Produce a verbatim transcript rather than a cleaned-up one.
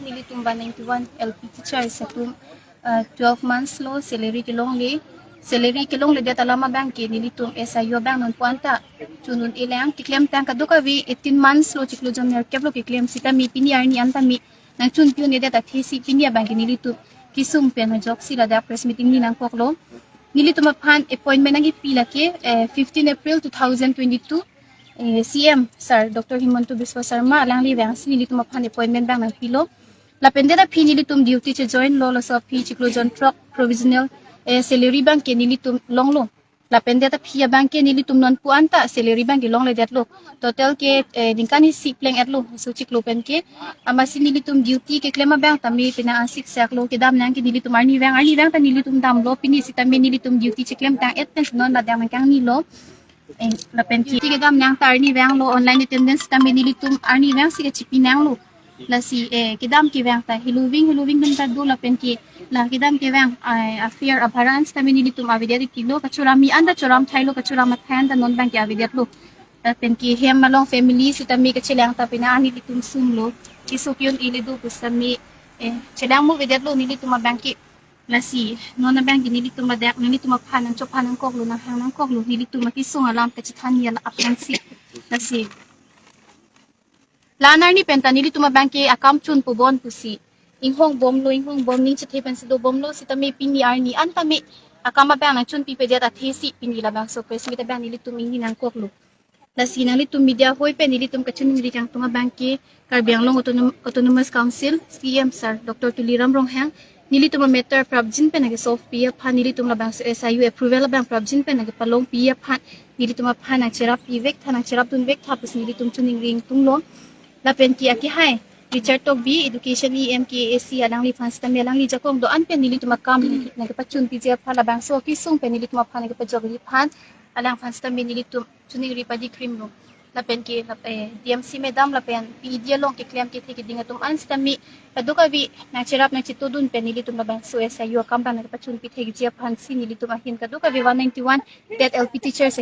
Nelitum one ninety-one L P teachers atum, uh, twelve months lo salary kelongle. Salary kelongledet alam abang ke nelitum S I U abang nonpu anta chun-un-e lang, keklemtang kadokave eighteen months lo chiklo jon nerkep lo keklem sitame pini arni anta me nangchunpi un-edet athesi pini abang ke nelitum kesung pen ajoksi ladak press meeting ni nangkoklo. Nelitum aphan appointment nangkipi lake, eh, fifteen April two thousand twenty-two, eh, C M sir Doctor Himanta Biswa Sarma alangli vangsi nelitum aphan appointment abang nangpilo. Lapen det aphi nelitum duty chejoin lo, laso aphi chiklo jon throk provisional, eh, salary abang ke nelitum longlo. Lapen det aphi abang ke nelitum nonpu anta salary abang ke longledetlo. Total ke, eh, ningkan isi pleng-etlo. So chiklo pen ke, amatsi nelitum duty keklem abang tame pina ansik seklo, kedam nang ke nelitum arnivang, arnivang ta nelitum damlo, pini sitame nelitum duty cheklemtang-et pen non ladak nangkangnilo. Eh, lapen ke kedam nang ta arnivang lo, online attendance tame nelitum arnivang si kachipi nanglo. Lasi, eh, kedam kevang ta heloving, heloving dun ta do, lapen ke la kedam kevang, eh, affair abaran sitame nelitum avedet ikilo, kachoram mi anta choram thailo, kachoram athai anta non abang ke avedetlo. Lapen ke hem along family sitame kachelang ta pina nelitum sunglo. Keso ke-un-ele do pusitame, eh, chelang mo avedetlo nelitum abang ke. Lasi non abang ke nelitum adak, nelitum aphan nangchophan nangkoklo, nanghang nangkoklo, nelitum akesung alam kachethan ya la aphan si. Lasi la-an arni pen ta nelitum abang ke akam chunpo bon pusi inghong bomlo, inghong bom, ning chethe pensi dobomlo, sitame pini arni anta me akam abang nangchunpipedet athesi pini labangso press meet abang nelitum ingni nangkoklo. Lasi nanglitum media hoi pen nelitum kachiningri kangtung abang ke Karbi Anglong Autonom-, Autonomous Council C M sir Doctor Tuliram Ronghang nelitum amatter prapjin pen nangkesolve pi aphan, nelitum labangso S I U approval abang prapjin pen nangkepalong pi aphan, nelitum aphan nangcherap ivek tha, nangcherap dunvek tha pusi nelitum chiningri ingtunglo. Lapen ke akehai Richard Tokbi, Education E M K A C, alangliphan sitame alangli jakong do-an pen nelitum akam nangkepachunpiji aphan, labangso akesung pen nelitum aphan nangkepajokji aphan, alangphan sitame nelitum chiningri padikrimlo. Lapen ke lap-, eh, D M C madam lapen P E D along keklem kethe keding atum an sitame kadokave nangcherap nangchetodun pen nelitum labangso S I U akam abang nangkepachunpi thekji aphansi nelitum ahin kadokave one ninety-one TET L P teachers